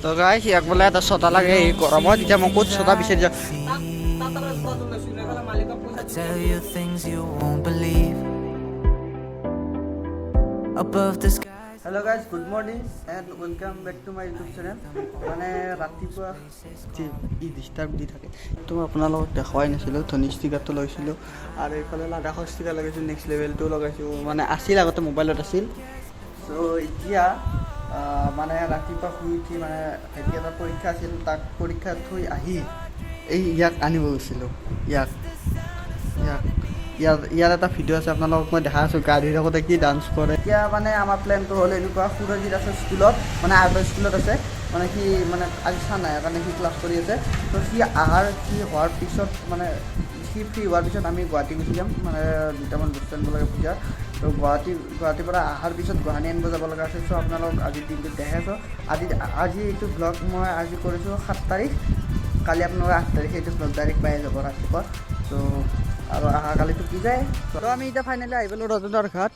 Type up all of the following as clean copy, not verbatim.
তো গাইছ, ইয়াক বোলে এটা ছটা লাগে এই গৰমত। এতিয়া মই ক'ত ছটা বিচাৰি যাওঁ? I tell you things you won't believe. Above the skies. Hello guys, good morning and welcome back to my YouTube channel. মানে ৰাতিপুৱা ই ডিষ্টাৰ্ব দি থাকে। তো মই আপোনালোকক দেখুৱাই নাছিলোঁ। ধনী ষ্টিকাৰটো লৈছিলোঁ আৰু এইফালে লাডাখৰ ষ্টিকাৰ লগাইছোঁ, নেক্সট লেভেলটো লগাইছোঁ। মানে আছিল আগতে মোবাইলত আছিল। চ' এতিয়া মানে ৰাতিপুৱা শুই উঠি মানে ভাইটি এটা পৰীক্ষা আছিল, তাক পৰীক্ষা থৈ আহি এই ইয়াক আনিব গৈছিলোঁ। ইয়াক ইয়াক ইয়াৰ ইয়াৰ এটা ভিডিঅ' আছে, আপোনালোকক মই দেখাই আছোঁ, গা ধুই থাকোঁতে কি ডান্স কৰে। এতিয়া মানে আমাৰ প্লেনটো হ'ল এনেকুৱা, সুৰজিত আছে স্কুলত, মানে আৰ্টৰ স্কুলত আছে। মানে সি মানে আজি চা নাই কাৰণে সি ক্লাছ কৰি আছে। তো সি অহাৰ সি হোৱাৰ পিছত, মানে সি ফ্ৰী হোৱাৰ পিছত আমি গুৱাহাটী গুচি যাম। মানে দুটামান বস্তু আনিব লাগে পূজাৰ। তো গুৱাহাটীৰ পৰা অহাৰ পিছত গুৱাহাটী আনিব যাব লগা আছে। চ' আপোনালোকক আজিৰ দিনটোত দেখাই আছোঁ। আজি আজি এইটো ব্লগ মই আজি কৰিছোঁ 7 তাৰিখ। কালি আপোনালোকে 8 তাৰিখে এইটো ব্লগ ডাইৰেক্ট পাই যাব ৰাতিপুৱা। ত' আৰু অহাকালিতো পূজাই। তো আমি এতিয়া ফাইনেলি আহি পালোঁ ৰজনৰ ঘাট।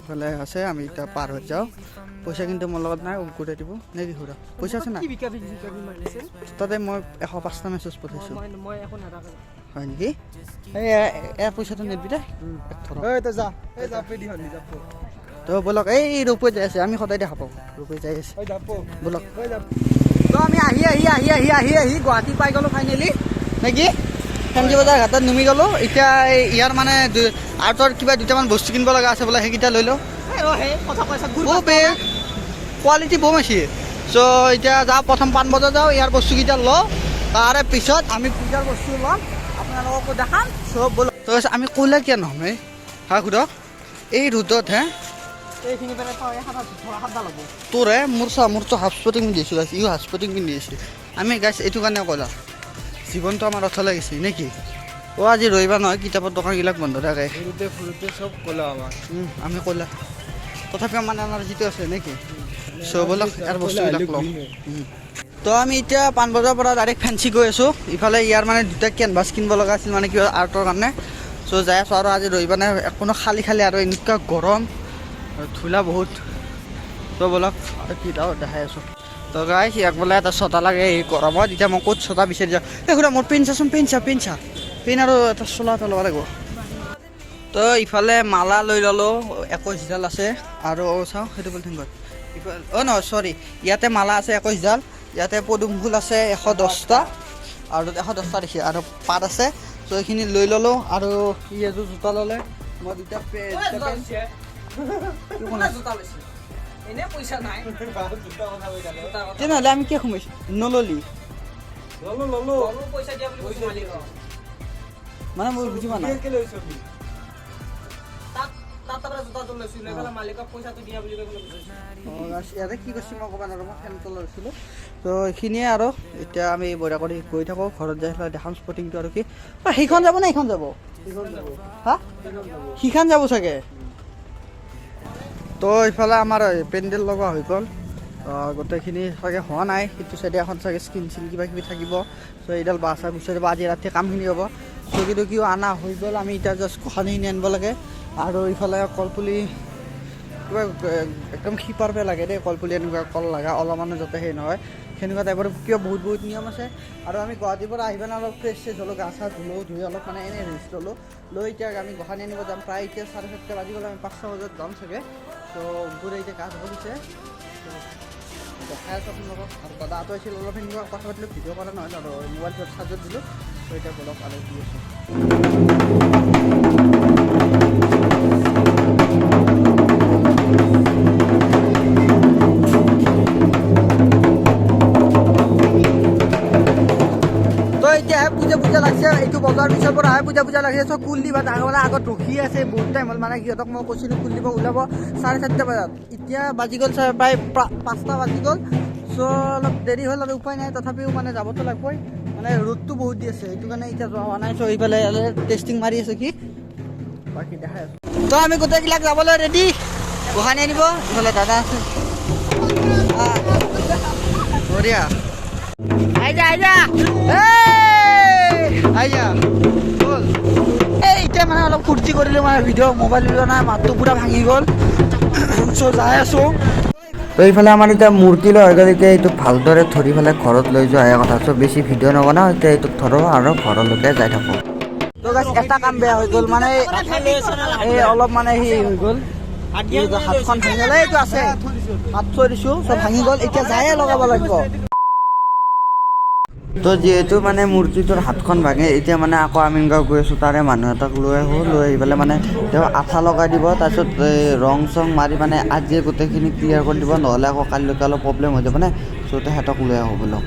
ইফালে আছে, আমি এতিয়া পাৰ হৈ যাওঁ। পইচা কিন্তু মোৰ লগত নাই, অংকুৰে দিব নে কি? খুৰা, পইচা আছে নাই? তাতে মই 105টা মেছেজ পঠাইছোঁ। মই একো নাথাকে। হয় নেকি? এই এ পইচাটো নিদিবি দে। তো ব'লক, এই ৰূপৈ যাই আছে, আমি সদায় দেখা পাওঁ, ৰূপৈ যাই আছে। ব'লক। তো আমি আহি আহি আহি আহি আহি আহি গুৱাহাটী পাই গ'লোঁ ফাইনেলি, নেকি? ফেঞ্চি বজাৰ ঘাটত নুমি গ'লোঁ। এতিয়া এই ইয়াৰ মানে আৰ্টৰ কিবা দুটামান বস্তু কিনিব লগা আছে বোলে, সেইকেইটা লৈ লওঁ। কথা কৈছা। বহু বে কোৱালিটি বম আছে। চ' এতিয়া যাওঁ, প্ৰথম পাণবজাৰ যাওঁ, ইয়াৰ বস্তুকেইটা লওঁ, তাৰে পিছত আমি পূজাৰ বস্তু ল'ম, আপোনালোককো দেখাম। চব ব'লক। তো আমি ক'লা কিয় নহয় হা সোধক এই ৰ'দত হে? এইখিনি পেলাই সাতডাল হ'ব। তোৰে মোৰ চা, মোৰতো হাফ স্পটিং পিন্ধি আছোঁ গাইছ, ইও হাফ স্পটিং পিন্ধি আছে। আমি গাইছ এইটো কাৰণে ক'লা জীৱনটো আমাৰ অথলে লাগিছে নেকি? অ', আজি ৰবিবাৰ নহয়, কিতাপৰ দোকানবিলাক বন্ধ থাকে। ফুৰোতে ফুৰোতে চব ক'লা আমাৰ। আমি ক'লা, তথাপিও মানে আমাৰ যিটো আছে নেকি। চ' ব'লক, ইয়াৰ বস্তুবিলাক লওঁ। তো আমি এতিয়া পাণবজাৰৰ পৰা ডাইৰেক্ট ফেঞ্চি গৈ আছোঁ। ইফালে ইয়াৰ মানে দুটা কেনভাছ কিনিব লগা আছিল, মানে কিবা আৰ্টৰ কাৰণে। চ' যাই আছোঁ। আৰু আজি ৰবিবাৰ নাই, কোনো খালী খালী আৰু এনেকুৱা গৰম আৰু ধূলা বহুত। ত' ব'লক, আৰু কি দেখাই আছোঁ। তো গাইছ, ইয়াক বোলে এটা ছটা লাগে এই গৰমত। এতিয়া মই ক'ত ছটা বিচাৰি যাওঁ? এই খুৰা, মোৰ পেন চাচোন, পেন চা, পেন চা, পেন আৰু এটা চোলা এটা ল'ব লাগিব। তো ইফালে মালা লৈ ল'লোঁ, 21ডাল আছে। আৰু চাওঁ সেইটো বোলে থাকক ইফালে। অ' নহয়, চৰি, ইয়াতে মালা আছে 21ডাল, ইয়াতে পদুম ফুল আছে 110টা আৰু 110টা দেখি আৰু পাত আছে। চ' এইখিনি লৈ ল'লোঁ। আৰু সি এযোৰ জোতা ল'লে, মই দুটা পেণ্ট। জোতা লৈছে, এনে পইচা নাই। তেনেহ'লে আমি কি সোমাইছোঁ নল'লি? ললো ললো। পইচা দিয়া বুলি কৈছো মালিকক। মানে মই বুজি পোৱা নাই। কেলে লৈছ? তাত তাত তাৰপৰা জোতাটো লৈছো, লৈ পেলাই মালিকক পইচাটো দিয়া বুলি কৈ পেলাই বুজাইছো। অঁ, ইয়াতে কি কৰিছোঁ মই ক'ব নোৱাৰোঁ, মই ফেন তলত আছিলোঁ। তো এইখিনিয়ে আৰু এতিয়া আমি বঢ়িয়া কৰি গৈ থাকোঁ। ঘৰত যাই পেলাই দেখাম স্পটিংটো। আৰু কি, অ, সেইখন যাব নে এইখন যাব? হা, সিখন যাব চাগে। তো ইফালে আমাৰ পেণ্ডেল লগোৱা হৈ গ'ল। গোটেইখিনি চাগে হোৱা নাই। সেইটো চাইডে এখন চাগে স্ক্ৰীণ চিন কিবা কিবি থাকিব। চ' এইডাল বাঁহ চাহ গুচাই দিব, আজি ৰাতি কামখিনি হ'ব। চকী টকীও অনা হৈ গ'ল। আমি এতিয়া জাষ্ট গোসানীখিনি আনিব লাগে। আৰু ইফালে কলপুলি কিবা একদম শিপাৰ পে লাগে দেই কলপুলি, এনেকুৱা কল লগা অলপমানো যাতে সেই নহয়, সেনেকুৱা টাইপৰ কিবা বহুত বহুত নিয়ম আছে। আৰু আমি গুৱাহাটীৰ পৰা আহি পেলাই অলপ ফ্ৰেছ চেছ হ'লোঁ, গা চা ধুলোঁ, ধুই অলপ মানে এনেই ৰেষ্ট ল'লোঁ, লৈ এতিয়া আমি গোসানী আনিব যাম। প্ৰায় এতিয়া 4:30 বাজি গ'লে আমি 5টা বজাত যাম চাগে। ত' গোটেই এতিয়া গা ধুব দিছে, দেখাই আছোঁ আপোনালোকক। আৰু দাদাটো আছিল, অলপ সেনেকুৱা কথা পাতিলোঁ, ভিডিঅ' কৰা নহ'ল আৰু মোবাইলটো চাৰ্জত দিলোঁ। ত' এতিয়া বলক আৰু দি আছোঁ। তো এতিয়াহে পূজা পূজা লাগছে। এইটো বজাৰ পিছৰ পৰাহে পূজা পূজা লাগিছে। চব কুলদীপ মানে আগত ৰখি আছে, বহুত টাইম হ'ল। মানে সিহঁতক মই কৈছিলোঁ কুলদীপক ওলাব 4:30 বজাত, এতিয়া বাজি গ'ল ছাৰ প্ৰায় 5টা বাজি গ'ল। চ' অলপ দেৰি হ'ল আৰু উপায় নাই, তথাপিও মানে যাবতো লাগিবই। মানে ৰ'দটো বহুত দি আছে, সেইটো কাৰণে এতিয়া যোৱা হোৱা নাই। চ' এইফালে টেষ্টিং মাৰি আছে কি, বাকী দেখাই আছোঁ। তো আমি গোটেইবিলাক যাবলৈ ৰেডি, গোসানী আনিব। ইফালে দাদা আছে। বঢ়িয়া, আহি যা, আহি যা, এই আহি যা, ব'ল। এই এতিয়া মানে অলপ ফূৰ্তি কৰিলোঁ, মানে ভিডিঅ' মোবাইল লোৱা নাই, মাতটো পূৰা ভাঙি গ'ল। চ' যাই আছোঁ। তো এইফালে আমাৰ এতিয়া মূৰ্তি লৈ হৈ গ'ল। এতিয়া এইটোক ভালদৰে ধৰি পেলাই ঘৰত লৈ যোৱাহে কথা। চ' বেছি ভিডিঅ' নবনাওঁ এতিয়া, এইটোক ধৰোঁ আৰু ঘৰলৈকে যাই থাকোঁ। তো গাইছ, এটা কাম বেয়া হৈ গ'ল, মানে এই অলপ মানে সেই হৈ গ'ল, হাতখন ভাঙি গ'ল। এইটো আছে, হাত থৈ দিছো, চব ভাঙি গ'ল। এতিয়া যায়ে লগাব লাগিব। তো যিহেতু মানে মূৰ্তিটোৰ হাতখন ভাঙে, এতিয়া মানে আকৌ আমিনগাঁও গৈ আছোঁ। তাৰে মানুহ এটাক লৈ আহোঁ। লৈ আহি পেলাই মানে তেওঁ আঠা লগাই দিব, তাৰপিছত এই ৰং চং মাৰি মানে আজিয়ে গোটেইখিনি ক্লিয়াৰ কৰি দিব। নহ'লে আকৌ কালিলৈকে অলপ প্ৰব্লেম হৈ যাব নে। চ' তেখেতক লৈ আহোঁ বোলক।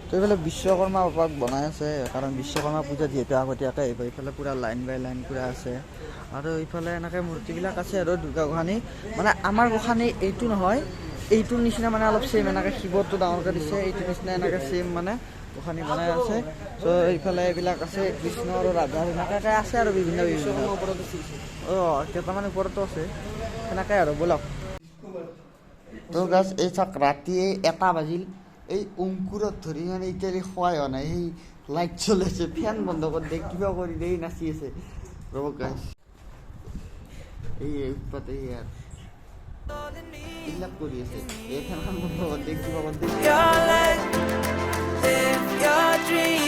তো এইফালে বিশ্বকৰ্মা বাপাক বনাই আছে, কাৰণ বিশ্বকৰ্মা পূজা যিহেতু আগতীয়াকৈ আহিব। এইফালে পূৰা লাইন বাই লাইন পূৰা আছে আৰু এইফালে এনেকৈ মূৰ্তিবিলাক আছে। আৰু দুৰ্গা গোসানী, মানে আমাৰ গোসানী এইটো নহয়, এইটোৰ নিচিনা মানে অলপ ছেইম এনেকৈ শিৱটো ডাঙৰকৈ দিছে, এইটোৰ নিচিনা এনেকৈ ছেইম মানে গোসানী বনাই আছে। চ' এইফালে এইবিলাক আছে, কৃষ্ণ আৰু ৰাধাৰ এনেকুৱাকৈ আছে আৰু বিভিন্ন বিভিন্ন। অঁ, কেইটামান ওপৰতো আছে সেনেকৈ আৰু। ব'লক। তো গাইছ, এই চাওক, ৰাতি এই 1টা বাজিল। এই অংকুৰত ধৰি মানে এতিয়ালৈ খোৱাই হোৱা নাই। সেই লাইট চলি আছে, ফেন বন্ধ কৰি দে, কিবা কৰি দে, নাচি আছে। ৰ'ব গাইছ, এই উৎপাত, এই আৰু এইবিলাক কৰি আছে। এই ফেনখন বন্ধ কৰি দে, কিবা কৰি দে। Your life, live your dream.